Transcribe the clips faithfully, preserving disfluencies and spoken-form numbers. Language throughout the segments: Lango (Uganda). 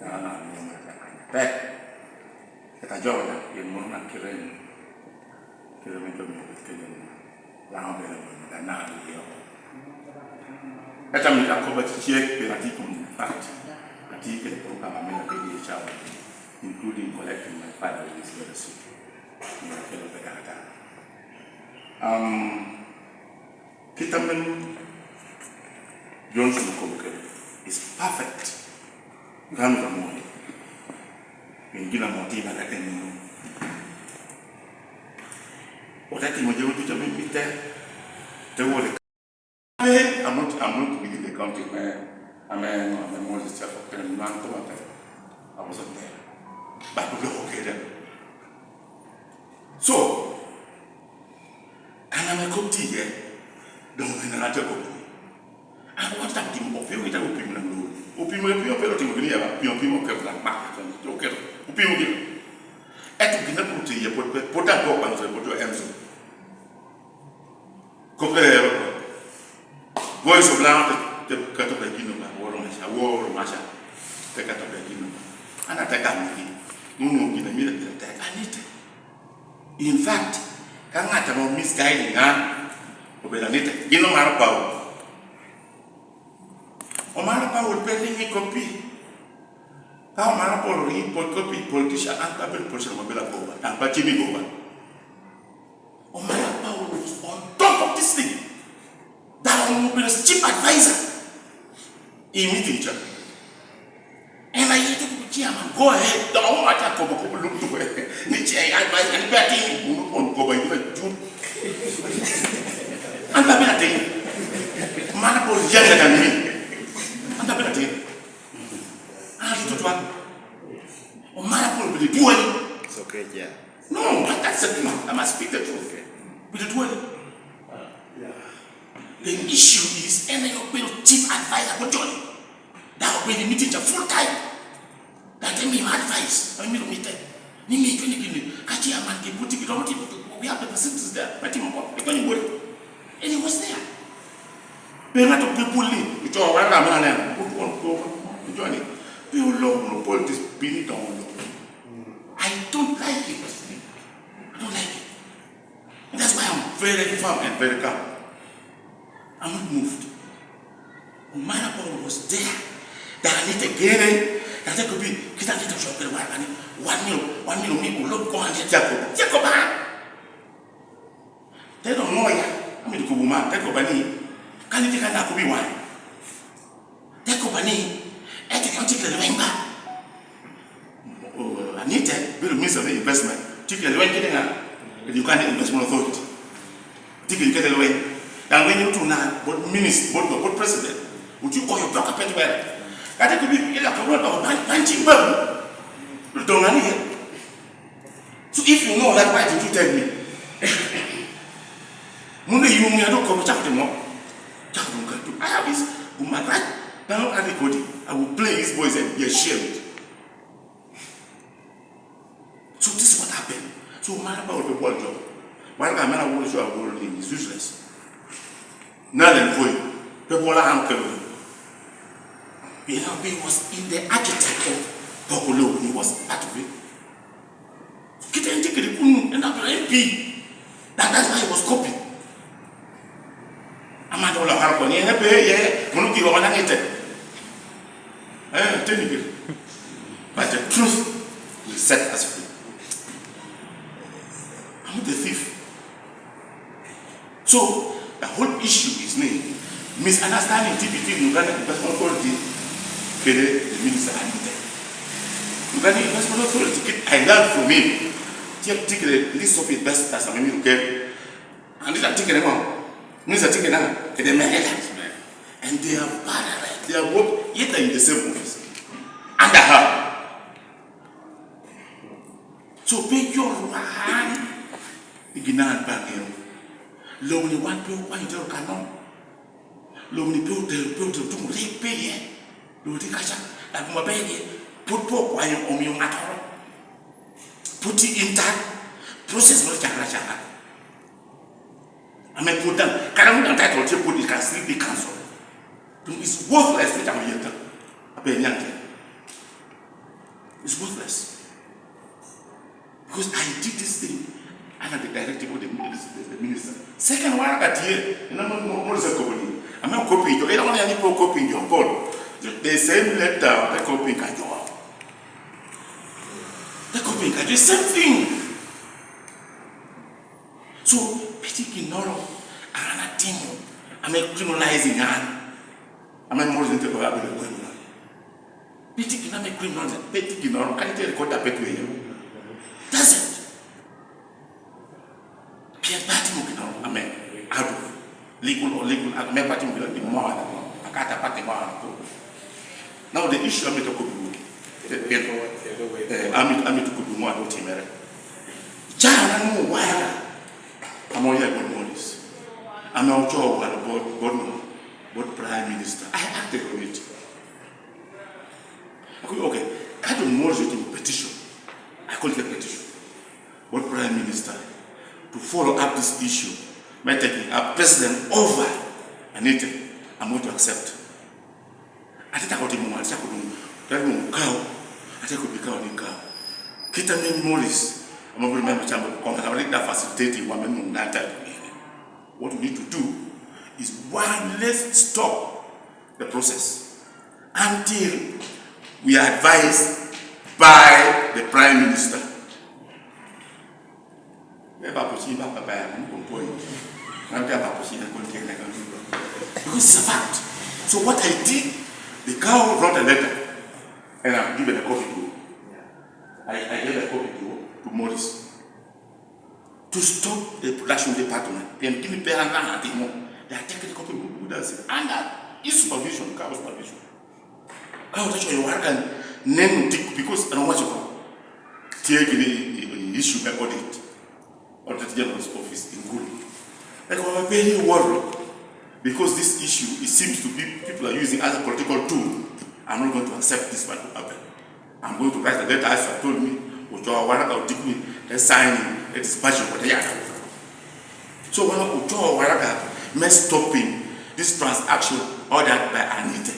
Dano na mio mere tek kanya tek. Eka jo daŋ pien mano daŋ kite en, kite me jo mio tek kede en, dano bene mio mere daŋ naka i oko. Eka mito akobo acecek pien atye i kom, in fact, atye kede program ame abedo iye cawa, including collecting my father with his legacy. Mio akelo pe dakatara. Um, Kit ame Johnson okobo kede, is perfect. Gamo gamo ni. Pien gin ame otimere en mano. Ote timo jami ducu ame mitte, te wot i kare, ame, ame within the county me, ame, ame Moses Chako, kede nwaŋ koma pe. I wasn't there. But oloko kede. So, kan ame kop tye iye, doŋ gin an atye kop. An wan tam timo opimo, ite opimo na loo. Opimo, opimo, opimo, otimo gini ya, opimo, opimo, oketo na mak, oketo, opimo gini. Ento gin a pwod tye iye, pwod pe, pwod daŋ pe okwano, pwod jo en so. Kop lero. Boys of Lango te, te kato ka gin oba, woro maca, woro maca, te kato ka gin oba. An ate gamo gi, nwoŋo gin a myero abed atek, anite. In fact, ka ŋat ame misguiding an, obedo anite, gin omaro Paulo. Omaro Paulo pe riŋ i koppi. Ka omaro Paulo riŋ i pol koppi, politician, an pe abedo politician, ame abedo agoba, an pe acimo i goba. Omar Paulo was on top of this thing. Daŋ obedo chief advisor i meeting ca. En aye te kubo chairman, go ahead. Daŋ owaco akobo kubo lub tuko ni chair advisor, ni pe atim, unu pon goba yut ajut. An pe abedo atin. Omar Paulo younger than me. An pe abedo atin. An atin tutwal. Omar Paulo obedo dwoni. It's okay, yeah. No, that, that's the truth. I must speak the truth. With the dwell. The issue is, en aye obedo chief advisor for Johnny. Daŋ obedo i meeting ca full time. Daŋ te miyo advice, ame myero mitte. Ni miyo Johnny gini, ka chairman ki buti ki romo timo, we have the facilities there. Me timo ko, we can work. And he was there. Pe ŋat pe bul ni, "Oco, wan ram aneno, pwod won kwo, Johnny, pe olok wunu politics, bino i doŋo lobo." I don't like it. I don't like it. And that's why I'm very firm and very calm. I'm not moved. Omar Paulo was there. Daŋ anite gene, daŋ te kobbi, kit anite ocoo kede waraga ni, wan myero, wan myero omi olok kong anite Jacob. Jacob, ah! Te doŋ ŋo ya, amito kobo man, te koba ni, "Kan itye kan akobo i waŋe." Te koba ni, "Ento yam tye kede lweny ba?" Oh, Anita, bedo minister me investment, tye kede lweny kede ŋa? Kede Uganda Investment Authority. Tye kede kede lweny. Daŋ lweny otuŋ na, bot minister, bot, bot president. Otye okoyo dok a pe twere. Kadi kobi, iloko rwot dok, ban, ban cing babu. Doŋ ŋa ni? So if you know that, why did you tell me? Muno i wumi adok kobo cako timo. Cako dum ka tu. I have his, um, right. Now I record it. I will play his voice and be ashamed. So this is what happened. So man about the world job. One guy man I want to show a world thing is useless. Nothing for you. People are uncle. You know, he was in the architect of Bokolo. He was part of it. Kite en tye kede kunu, en daŋ obedo M P. That, that's why he was copying. Amado olokara koni, en pe ye, mono gire oko naŋ ite. Eh, teni gire. But the truth will set us free. I'm not a thief. So, the whole issue is ni misunderstanding tye between Uganda Investment Authority kede the minister Anita. Uganda Investment Authority, kit I learned from him. Tye, tye kede list of investors ame myero kel. Anita tye kede ŋo? Minister tye kede ŋo? Kede manager. And they are parallel. They are both either in the same office. Under her. So pe yot an i gin an pe aŋeo. Lobo ni wan pe okwanyo tero kanno. Lobo ni pe otero, pe otero tuŋ rik pe iye. Lobo tye kaca, dok maber iye. Pwod pe okwanyo omio ŋattoro. Pwod tye intact. Process moro cakere acaka. Ame pwod daŋ, kara wun daŋ title tye pwod, it can still be cancelled. Tuŋ is worthless me camo yeta. Ape niaŋ tye. Because I did this thing under the directive of the, the, the minister. Second waraga tye, en ame mo-, Morris akobo ni, ame okopi jo, en ame ni pe okopi jo apol. The same letter, te kopi ka jo. Te kopi ka jo, same thing. So, pe tye ginnoro an atimo ame criminalizing an, ame Morris te kobo abedo criminal. Pe tye gin ame criminal, pe tye ginnoro, kadi tye record a pe tye iye. Doesn't. Pien pe atimo ginnoro ame out of legal or legal, ame pe atimo ginnoro ame mo, aka ta pati mo. Now the issue amito kobo, pien, eh, amito, amito kobo mo ame otimere. Can anwoŋo wara ame oya i bot Morris, ame ocoo wara bot, bot, bot Prime Minister. I acted on it. Akobo, okay, ka doŋ Morris otimo petition, I call it a petition, bot Prime Minister to follow up this issue, me taking up precedent over Anita, I'm going to accept. Ate cako timo ŋo? Ate cako doŋ, ate doŋ kao, ate cako bi kao ni kao. Kit ame Morris, ame obedo member chamber of commerce, ame rik da facilitating wa me nwoŋo nine title ni. What we need to do is, one, let's stop the process until we are advised by the Prime Minister. Me bako ci bako aber, mo kom point. An pe abako ci na kon tye na kan. Because it's a fact. So what I did, the cow wrote a letter, and I've given a copy to, I, I gave a copy to, to Morris, to stop the production department. Pien gin pe an daŋ atimo. They are taking the copy, who does it? Under his supervision, cow supervision. Ka ote coyo waraga, neno tik, because an awaco ko, tye gini i, i, i issue me audit, Auditor General's Office in Gulu. Eka wan pe ni woro, because this issue, it seems to be people are using as a political tool. I'm not going to accept this one to happen. I'm going to write a letter as you have told me, ocoa waraga odik ni, te sign, te dispatch, ote yata. So wan ocoa waraga me stopping this transaction ordered by Anita.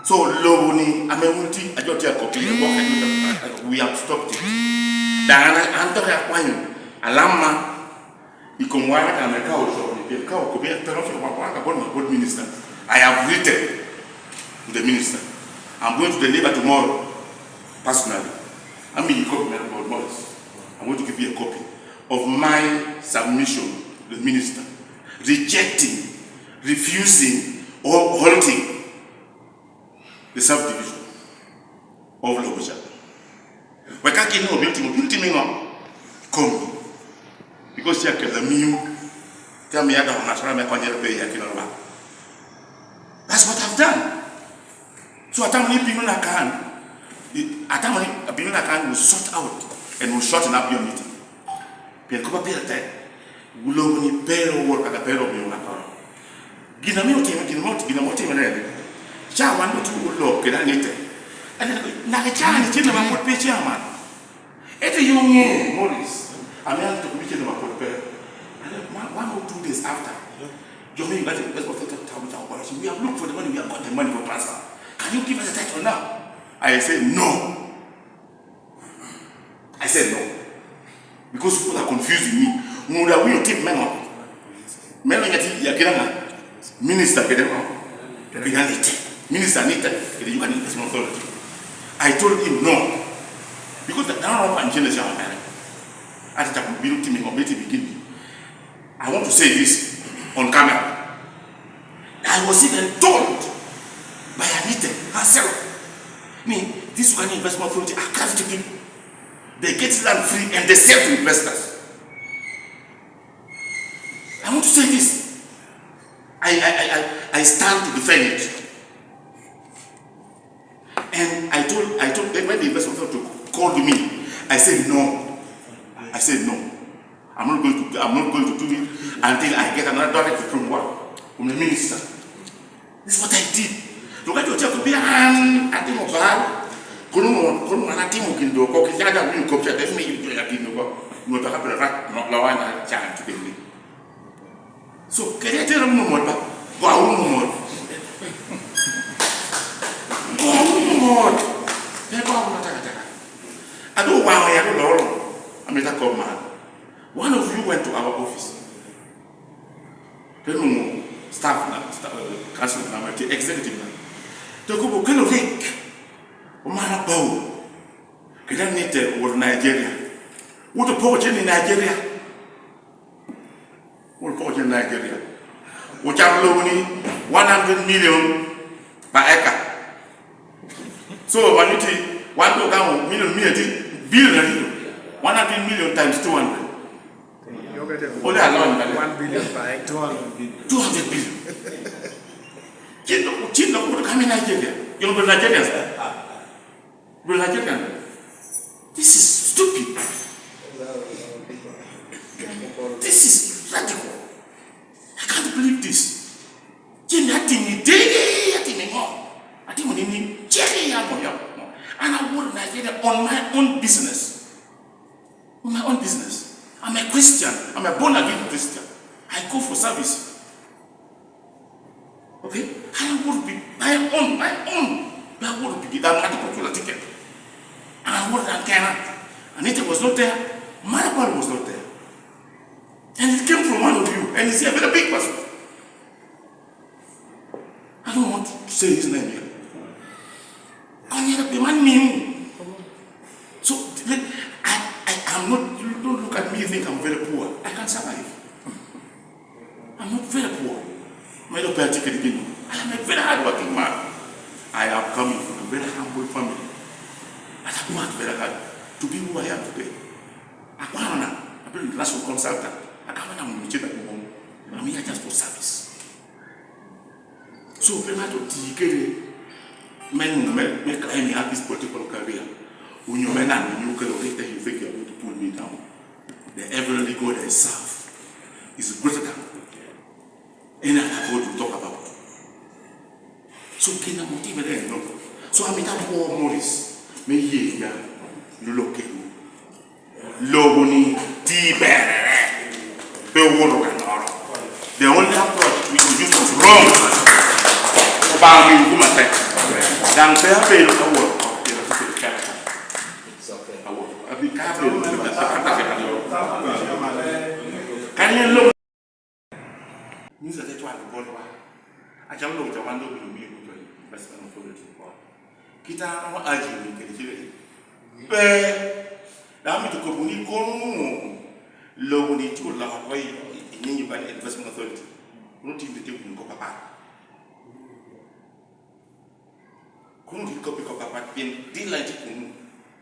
So lobo ni ame wun ti, a jo tye akobo i gwok, we have stopped it. Daŋ an, an dok akwanyo alamma i kom waraga ame ka ocobo ni, pien ka okobo ni, pe ocobo waraga bot, bot minister. I have written to the minister. I'm going to deliver tomorrow personally. Amiyi copy mere bot Morris. I'm going to give you a copy of my submission to the minister rejecting, refusing, or halting the subdivision of Lobuca. Wek ka gin obino timo, bino timo i ŋo? Komi. Because tye akelo amiu, te amiyo adoko ŋattoro ame konnyere pe i akina Lubanga. That's what I've done. So atamo ni bino na kan, i-, atamo ni bino na kan will sort out and will shorten up your meeting. Pien kop a pire tek, lobo ni pe owor kaka pe omio ŋattoro. Gin ame otimo, gin mo, gin ame otimere ni, ca wan otye olok kede Anita. Anita, naka ca ni cen ame pwod pe chairman. Ento yo ŋe, Morris, ame an tok mi cen ame pwod pe. And then one, one or two days after, jo me United Investment Authority tamo, tamo, we have looked for the money, we have got the money for transfer. Can you give us a title now? I say no. I said no. Because people are confusing me. Ŋut a winyo tip me ŋo? Me lo nyati ya kira ŋa? Minister kede ŋo? Kede Anita. Minister Anita kede Uganda Investment Authority. I told him no. Because the down of Angela Shaw Mary. Ati tak bino timi ŋo? Beti begin. I want to say this on camera. I was even told by Anita herself, me, this Uganda Investment Authority are crafty people. They get land free and they sell to investors. I want to say this. I, I, I, I, I stand to defend it. And I told, I told them when the investment authority called me, I said no. I said no. I'm not going to, I'm not going to do it until I get another directive from what? From the minister. This is what I did. To ka jo te okobo ni an atimo bal, kono mo, kono an atimo gin dok oko, kit kaka dok winyo kop ca, dok miyo jo ya gin dok oko. Nyo to ka pire rak, no, lawa na can to be. So, kede atera wunu mot ba? Go wunu mot. Go wunu mot. Pe go wunu ataka ataka. Ado waŋo ya, ado loro. Amito akob man. One of you went to our office. Te nwoŋo staff na, staff, council na, executive na. Te okobo okelo rik. Omara bao. Kede anite owoto Nigeria. Wot opoko cen i Nigeria. Wot opoko cen i Nigeria. Ocato lobo ni one hundred million per acre. So, wan iti, wan do gamo million mia ti, billion aryo. One hundred million times two hundred. Only alone, one billion per acre. Two hundred billion. Cin dok, cin dok wot kame Nigeria. Yung do Nigerians. Real Nigerian, this is stupid. This is radical. I can't believe this. Jin atimo i dege, atimo i ŋo? Atimo ni ni, jere ya mo ya mo. And I want Nigeria on my own business. On my own business. I'm a Christian. I'm a born again Christian. I go for service. Okay? I want to be my own, my own. I want to be that article to the ticket. And I want that Ghana. Anita was not there. Marabal was not there. And it came from one of you. And he's a very big person. I don't want to say his name here. Onyera be man miu. So, let, I, I, I'm not, you don't look at me, you think I'm very poor. I can survive. I'm not very poor. My little particular, you know. I am a very hardworking man. I am coming from a very humble family. But I worked very hard to be who I am today. I want to be a national consultant. I can't, I'm not, I'm here just for service. So, pe ŋato oti kede me nwoŋo me, me claim ya this political career. Onyo me nano onyo kede rik that you think you're going to pull me down. The heavenly God I serve is greater than any other God you talk about. So, gin ame otimere en no. So, amito apwo Morris me ye ya, lolo kede lobo ni ti berere, pe owoto kanoro. The only approach we could use was wrong. Obaŋa miyo gu matek. Daŋ pe abedo ka wot oko, pien atye kede character. Awoto. Abi ka abedo kede character, kadi en lobo Nyuca te cwalo bolwa. Acalo lobo ca wan dok obino mio kuto i Investment Authority oko. Kit an amo aji ni kede cire ni. Pe. Dama mito kobo ni kono lobo ni cul loko ko i, i nying Uganda Investment Authority. Kono tim te wun ko papa. Kono di kopi ko papa pien dilla ti kunu.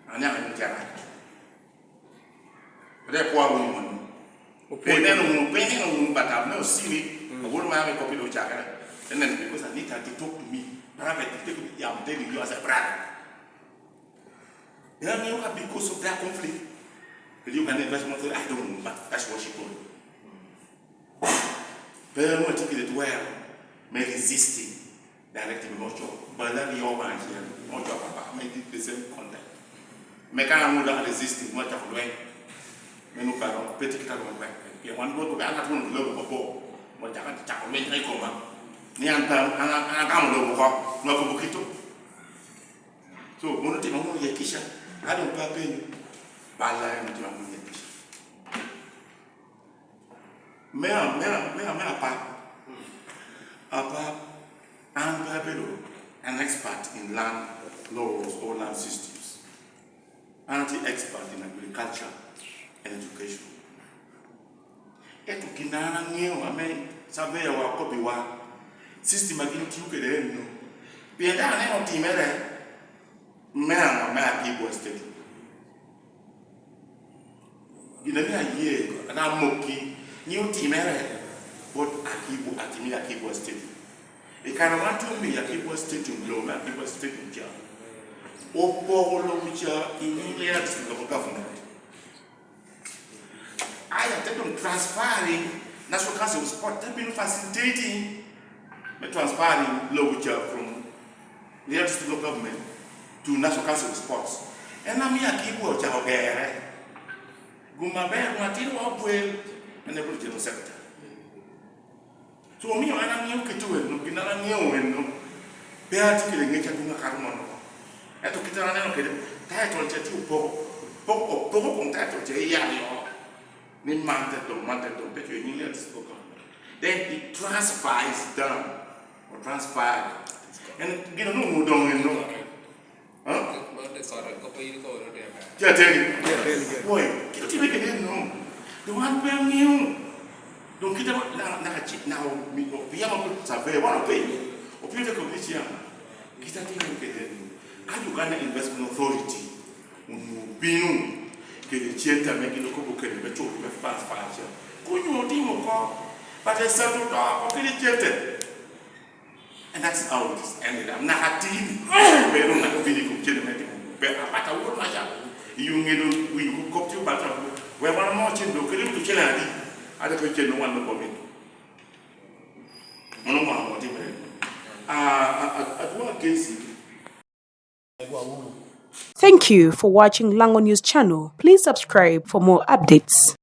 Anya anya tera. Re kwa wunu mano. Pe neno wunu, pe neno wunu, but I'm not seeing it. Mm. Awol ma ame kopi do chakere. And then because Anita to talk to me private, take me, I'm telling you as a brother. You know, because of their conflict, the Uganda Investment Authority, I don't know, but that's what she told me. Pe mo tye kede twero me resisting directive mo co, bala aryo wan acel, mo co papa, me did the same content. Me ka an dok resisting, mo cako lweny. Me nu paro, pe tye kit a lweny kwek. Pien wan dwoko be an atwon lobo mabor, mo cako, cako lweny ka i koma. Ni an pe, an, an, an agamo lobo oko, nwa kobo kito. So, mono timo mo ye kica, ka dong pe apenyo, bala en timo mo ye kica. Me a, me a, me a, me apap. Apap, an pe abedo an expert in land laws or land systems. An atye expert in agriculture and education. Ento gin an aŋeo ame surveyor wa okobbiwa, system a gin tiyo kede enno. Pien dok aneno timere me aŋo me Akii-Bua Stadium. Gin ame aye, an amokki ni otimere bot Akii-Bua, atimo i Akii-Bua Stadium. I kare wan tye omiyo Akii-Bua Stadium, lobo me Akii-Bua Stadium ca, opoko lobo ca i nyim Lira District Local Government. Aya te dong transferring National Council of Sport, te bino facilitating me transferring lobo ca from Lira District Local Government to National Council of Sports. En amiyo Akii-Bua ocako gere. Gum aber, ngat tino wa opwel, en ebolo general secretary. So, omiyo an aŋeo kit owelno, gin an aŋeo owelno, pe atye kede ŋec adwoŋ akato mono. Ento kit an aneno kede, title ca tye opoko. Poko, poko kong tato ce iyan yo. Ni man te dong, man te dong, te cwe nyin len siko kan. Then it transfers down. Or transfer. En gino nu mu dong en no. Huh? Ci ateni. Boy, kito tine kede en no. Dong an pe ang'eyo. Dong kite na, na, na, na, opiya ma pe survey, wan openyo. Opiya te kobbi ciang. Kite atine kede en no. Ka Uganda Investment Authority onwoŋo obino kede cente ame gin okobo kede me culo me fans fans, kun onyo otimo oko, but esatu to oko kede cente. And that's how it is ended up. Naka tini, pero naka obino i kom cente me timo. But awot maca, iyo ŋedo, winyo kop tye obalo to, we wan mo cen do kede kuto cene adi, ate ko cen wan me komi. Mano ŋo amo timere? Ah, ah, ah, adwa kesi. Thank you for watching Lango News Channel. Please subscribe for more updates.